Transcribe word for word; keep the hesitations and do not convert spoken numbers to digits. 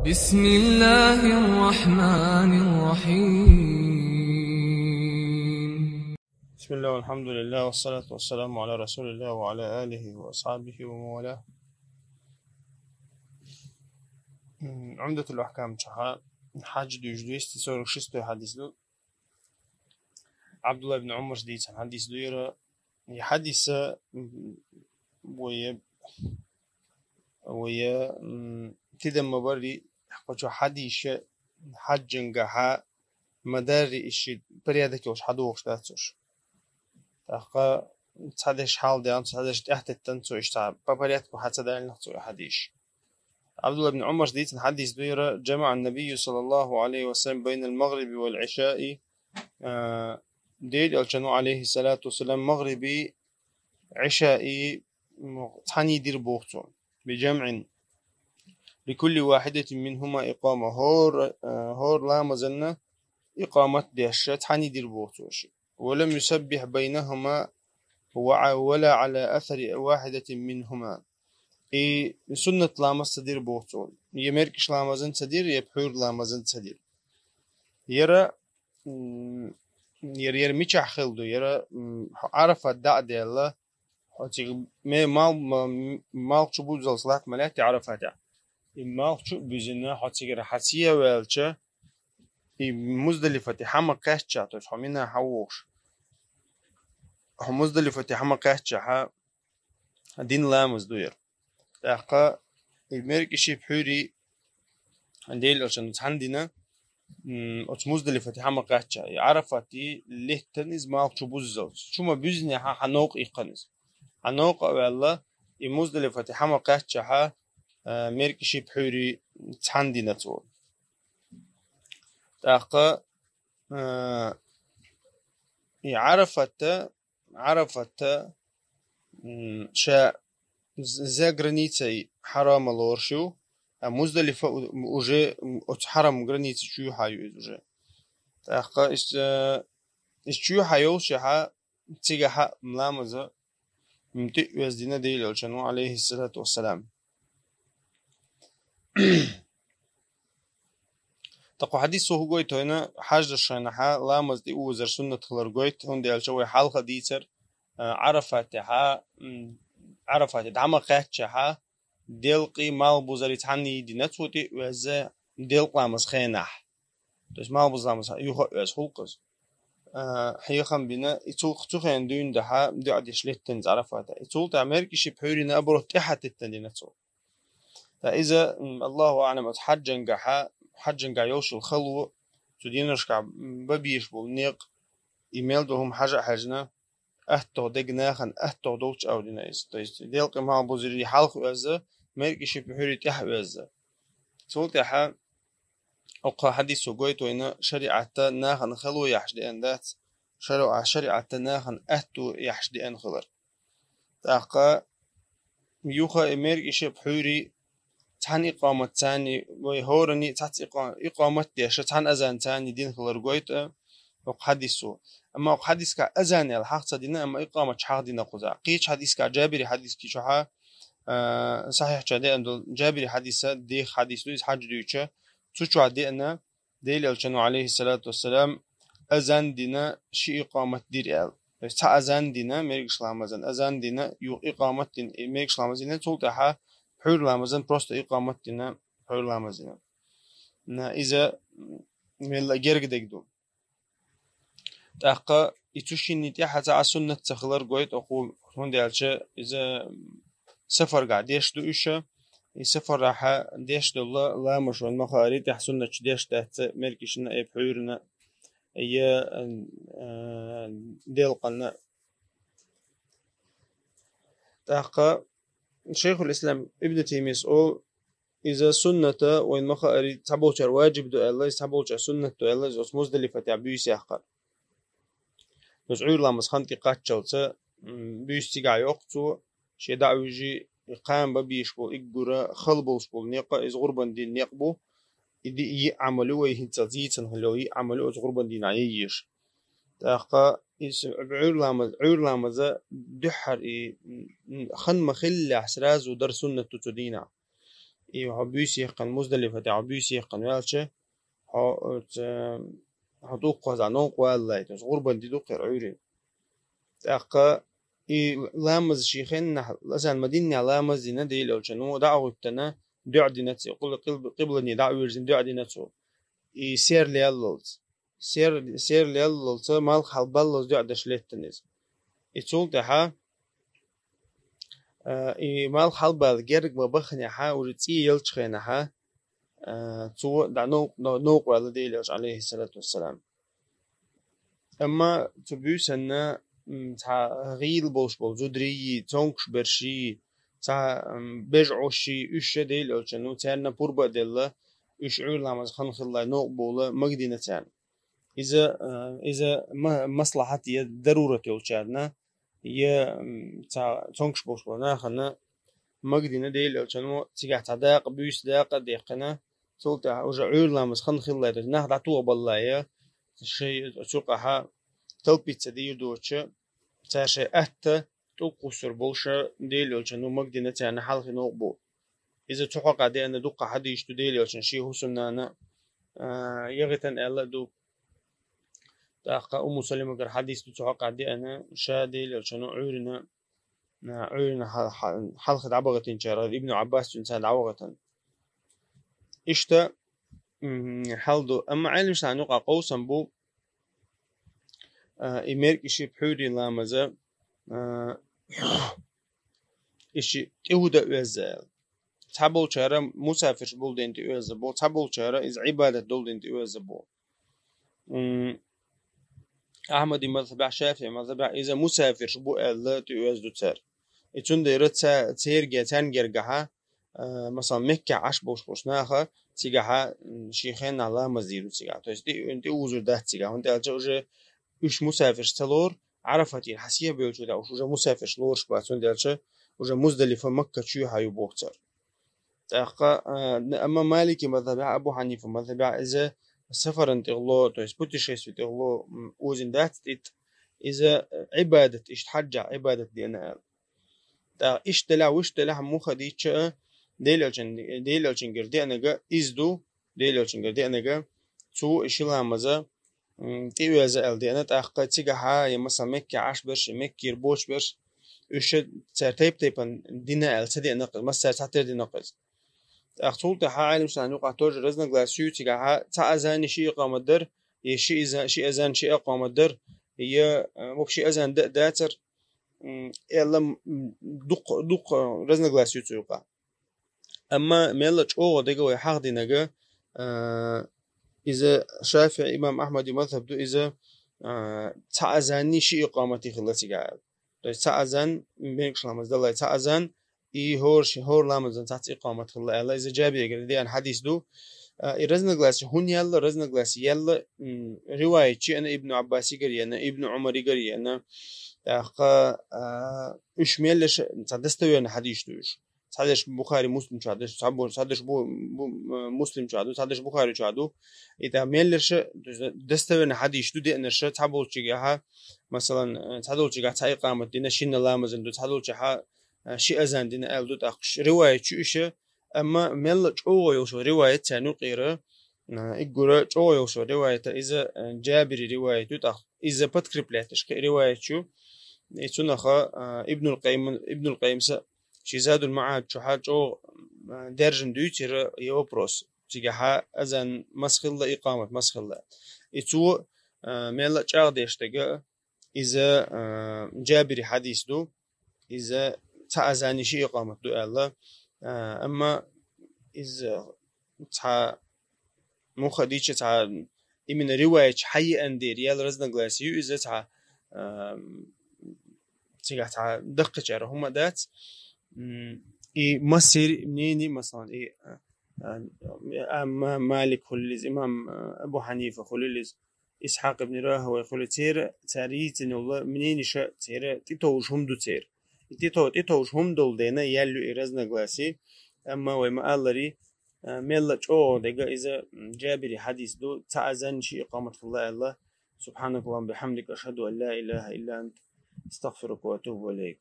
بسم الله الرحمن الرحيم. بسم الله والحمد لله والصلاة والسلام على رسول الله وعلى آله وأصحابه ومن والاه. М, Умдатул Ахкам чу хьаж дуьйцу двести сорок шестой хьадис ду. Абдулла ибн Умарс дийцина хьадис ду яра. И хьадиса, м, вая, вая, м, тидам ма барри, кхо чу хьадийша хьаджангахьа ма дарри иши порядок йолуш хьадохуш дац уьш. ТӀаккха цхьадерш хьалдаьлла, цхьадерш тӀаьхьатеттан цо иштта по порядку хьа ца далинах цо и хьадийш. Абдулла ибн Умарс дийцина хьадис ду яра: جمع النبي صلى الله عليه وسلم بين المغرب والعشاء, а, Делан Элчано, алейхиссалату вассалам, магъриби, Ӏишаи, м, цхьаний дира боху цо. بجمع لكل واحدة منهما إقامة. ХӀора, а, хӀора ламазанна икъамат деш цхьаний дира боху цо ши. ولم يسبح بينهما وع-، ولا على أثر واحدة منهما. И суннат ламаз ца дира боху цо. Я меркӀаш ламазан ца дира, я пхьуьйра ламазан ца дира. Яра, м, яра, яра мичахь хила ду? Яра, м, хьо Ӏарафат дӀа а даьлла, хьо цига ме-, мал-, ма-, малх чу буззалц латта ма лаьтта Ӏарафатехь. И малх чу а буьзина, хьо цигара хьан ца ваьлча, и Муздалифате хьа ма кхаьчча, то есть хьо Мина хьан вогӀуш. Хьо Муздалифате хьа ма кхаьчча, хьан дина ламаз ду яра. ТӀаккха и меркӀаши пхьуьйри Делан Элчано цхьаьна дина, м, оцу Муздалифате хьа ма кхаьчча, и Ӏарафате леттан иза малх чу буззалц. Чу ма буьззинехь хьан новкъа иккхина иза. Хьан новкъа а ваьлла, и Муздалифате хьа ма кхаьчча, хьан, а, меркӀаши пхьуьйри цхьаьна дина цо. ТӀаккха, а, и Ӏарафата Ӏарафата, м, ша з-, за границей хьарам лоруш ю, а Муздалифа у-, уже, м, оцу хьарам граници чу юьхьа ю иза уже. ТӀаккха иза, иза чу юьхьа йолчехьа, цигахьа ламаза, м, тӀе а оьза дина Делан Элчано, алейхиссалату вассалам. ТӀаккха хьадис хӀу гойту вайна, хьаждаш шайнахьа ламаз тӀе озар суннат хилар гойту, хӀунда аьлча вай хьалха дийцар, а, Ӏарафатехьа, м, Ӏарафате дӀа ма кхаьччахьа, делкъи малх бузари цхьаьна дина цо тӀе а оьза делкъа ламаз хенахь. То есть малх буза ламаз юха а оьза хӀуллакхаза. А, хьехам бина, и цул, цу хенахь дуьйна дахьа, дуьӀа деш леттан иза Ӏарафата. И цул тӀаьхьа меркӀаши пхьуьйрина оборот тӀаьхьатеттан дина цо. Ткъа иза, м, Аллаху аӀлам, оцу хьаджангахьа, хьаджангахь йолуш йолу хало, цу дийнашкахь, м, бан безаш болу некъ, и мел долу хӀума хьажа а хьаьжна, аттагӀа дерг нахана аттагӀа долчу а дина иза. То есть делкъе малх бузари хьалха оьзза, меркӀаши пхьуьйри тӀаьхьа оьзза. Цул тӀаьхьа окху хьадисо гойту вайна, шариӀатта нахана хало яхьаш деана дац, шариӀа-, шариӀатта нахана аьтту яхьаш деана хилар. ТӀаккха юха и меркӀаши пхьуьйри цхьаьна икъамат царни, вай хӀорани цхьацца икъа-, икъамат деш, цхьаьна азан царни дина хилар гойту окху хьадисо. Амма окху хьадискахь азан аьлла хьаха ца дина, амма икъамат чу хьаха дина кхузахь. Кхечу хьадискахь, Джабири хьадискахь чохьа, а, сахьихь чохь деана долу Джабири хьадиса, деха хьадис ду иза хьаьжа дуьйцу, цу чохь деана, Делан Элчано, алейхиссалату вассалам, азан дина, ши икъамат дира аьлла. То есть цхьа азан дина, меркӀаш ламазан азан дина, юха икъамат дина, и меркӀаш ламаз дина, цул тӀаьхьа пхьуьйра ламазан просто икъамат дина, пхьуьйра ламаз дина. На, иза, м, мелла герга дерг ду. ТӀаккха и цу шинна тӀаьхьа цхьа а суннат ца хилар гойту окху, хӀунда аьлча иза сафаргахь деш ду уьш. И сафарахьа деш долу ламаз вайна ма хаари, тӀаьхьа суннаташ деш дац, меркӀашна а, я пхьуьйрана а, я, а, делкъана а. ТӀаккха Шайхул-Ислам Ибн Таймийас олу, иза сунната вайна ма хаари, цхьаболчара ваджиб ду аьлла, иза цхьаболчара суннат ду аьлла, иза оцу Муздалифатехь буьйса яккхар. Иза Ӏуьйра ламаз хан тӀе кхаччалца, м, буьйса цигахь йоккху цо, шен дӀа а вуьжий, и кхана бан безаш болу, уггара хала болуш болу некъа, иза гӀурбан дийнан некъ бу, и ди-, йиъ Ӏамал ю вай хӀинццалц йийцина хилла йолу, йиъ Ӏамал ю оцу гӀурбан дийнахь ян езаш. ТӀаккха иза Ӏуьйра ламаз, Ӏуьйра ламаза дуьххьара и, м, хан ма хиллехь, сразу дар суннат ду цу дийнахь. И хьо буьйса яьккхина, Муздалифа тӀа хьо буьйса яьккхина ваьлча, хьо, оцу, хьо тӀулг кхоза новкъа валлалц, оцу гӀурбан ди ду-кх хӀара Ӏуьйрин. ТӀаккха и ламаз ший хеннахь, Мадинехь ламаз дина, Дела йолчун дӀа а гӀуьттина, доӀа дина цо, къибла-, къибла-, къиблане дӀа а вирзина, доӀа дина цо. И серла яллалц. Сер-, серла яллалц, малх хьалабаллалц доӀа деш лаьттина иза. И цул тӀаьхьа, а, и малх хьалабала герга ма бахханехь, уже цӀий еллачу хенахь, а, цо дӀа нов-, нов-, новкъа ваьлла Дела йолчу, Ӏалайхиссалату вассалам. Амма цу буьйсанна, м, цхьа гӀийла болуш болу зударий, цомгуш берш, цхьа, м, бежа Ӏаш, уьш а Дела йолчун, ну, царна пурба а делла, уьш Ӏуьйра ламаз хан хилла новкъа бовла магадина царна. Иза, а, иза ма-, маслахьат я дарурат йолчарна, я, м, цхьа цомгуш болуш болу нахана магадина Дела йолчун, цигахь цхьа дакъа, буьйса дакъа а даьккхина, цул тӀаьхьа уже Ӏуьйра ламаз хан хилла, нах дӀатохабаллалц, шайн цу юкъахь талпица дийр доцуш, цара шайн атта тӀулг кхуссур болуш Дела йолчун магадина царна хьалхе новкъа бовла. Иза цу хьокъехь деана дуккха хьадисаш ду Дела йолчун, шен хӀусамнана, а, яхийтина аьлла а ду. ТӀаккха Умму Салимагара хьадис ду цу хьокъехь деана, ша Дела йолчун Ӏуьйрина, а, Ӏуьйрина хьал-, хьал-, хьалхе дӀабахийтинчарах, Ибну Ӏаббас цуьнца дӀавахийтина. Иштта, м, хьал ду. Амма Ӏелимашна юкъахь къовсам бу, а, и меркӀи ши пхьуьйрийн ламаза, а, и ши тӀе хӀунда оьзда аьлла. Цхьаболчара мусафирш болу дела тӀеоьзда бу, цхьаболчара иза Ӏибадат долу дела тӀеоьзда бу. М, Ахьмади мазхабехь, ШафиӀи мазхабехь иза мусафирш бу аьлла тӀеоьзда ду цара. И цундела ца-, церге-, царна гергахь, а, масалан, Меккехь Ӏаш болуш болчу наха цигахь, м, шен хеннахь ламаз дийр ду цигахь. То есть тӀе-, тӀеозур дац цигахь, хӀунда аьлча уже уьш мусафирш ца лору, Ӏарафатера хьан сехьа бевллачул тӀаьхьа уьш уже мусафирш лоруш бац, хӀунда аьлча уже Муздалифа Макка чоьхьа ю боху цара. ТӀаккха, а, амма Малики мазхабехь, Абу Хьанифа мазхабехь иза сафаран тӀехула, то есть путешествие тӀехула, м, озийна дац тӀе, иза Ӏибадат, иштта хьаьжжахь Ӏибадат деана аьлла. ТӀаккха иштта делахь, вуьшта делахь муха дийцча а, Дела йолчун, Дела йолчуьнгара деанарг иза ду, Дела йолчуьнгара деанарг, цо и ши ламаза, м, тӀеоьзда аьлла деана, тӀаккха цигахь, я, масалан, Меккехь Ӏаш берш, я Меккера боцуш берш, уьш цара тайп-тайпана дина аьлла ца деана-кх иза, массара цхьатера дина-кх иза. ТӀаккха цул тӀаьхьа Ӏелимашна юкъахь тоже разногласие ю цигахь, цхьа азан, ши икъамат дар, я ши иза-, ши азан, ши икъамат дар, я, э, вообще азан дан а дацар, м, аьлла, м, дукха, дукха разногласие ю цу юкъахь. Амма мелла чӀогӀа дерг вай хьахдинарг, а, иза ШафиӀи, имам Ахьмади мазхаб ду, иза, а, цхьа азанний ши икъаматий хилла цигахь аьлла. То есть цхьа азан, меркӀаш ламаз даллалц цхьа азан, и хӀора ши-, хӀора ламазан цхьацца икъамат хилла аьлла, иза Джабиригара деана хьадис ду. А, и разногласие хӀунда яьлла, разногласие яьлла, м, риваят чу яьлла Ибну Ӏаббасигара яьлла, Ибну Ӏумаригара яьлла. ТӀаккха, а, уьш меллаша цхьа достоверный хьадисаш ду уьш. Цхьадерш Бухари, Муслим чохь ду, цхьабо-, цхьадерш бу-, бу-, э, Муслим чохь ду, цхьадерш Бухари чохь ду. И тӀаккха меллаша, то есть, достоверный хьадисаш ду деанарша, цхьаболчигахь, масалан, э, цхьадолчигахь цхьа икъамат дина, шинна ламазан ду, цхьадолчахь, э, ши азан дина аьлла ду, тӀаккха ш-, риваят чу иша, амма мелла чӀогӀа йолуш риваят царна юкъера, э, иггура чӀогӀа йолуш риваят, иза, э, Джабири риваят ю, тӀаккха иза подкреплять деш кхин риваят чу. И цунах, э, Ибнул Къайм-, Ибнул Къайимса ши Задул МаӀад чохь чӀогӀа, а, даьржина дуьйцира и вопрос. Цигахь азан маса хилла, икъамат маса хилла. И цо, а, мелла чӀагӀдеш дерг, иза, а, Джабири хьадис ду, иза цхьа азанний ши икъамат ду аьлла. А, амма иза цхьа муха дийцча цхьа именно риваят чу хьаеана дера яьлла разногласие ю иза цхьа, а, цигахь цхьа даккхачара хӀума дац. М, и массеран мнение, масалан, и, а, а, ма-, Малик хуьлийла иза, имам, а, Абу Хьанифа хуьлийла иза, Исхьакъ ибн Рахавай хуьлийла, церан, цара йийцина йолу мнениеша, церан тӀетовжа хӀума ду церан. И тӀето-, тӀетовжа хӀума долу дела яьлла ю и разногласие, амма вай ма-аллара, а, мелла чӀогӀа дерг иза, м, Джабири хьадис ду, цхьа азан ши икъамат хилла аьлла. سبحانك اللهم وبحمدك، أشهد أن لا إله إلا أنت، أستغفرك وأتوب إليك.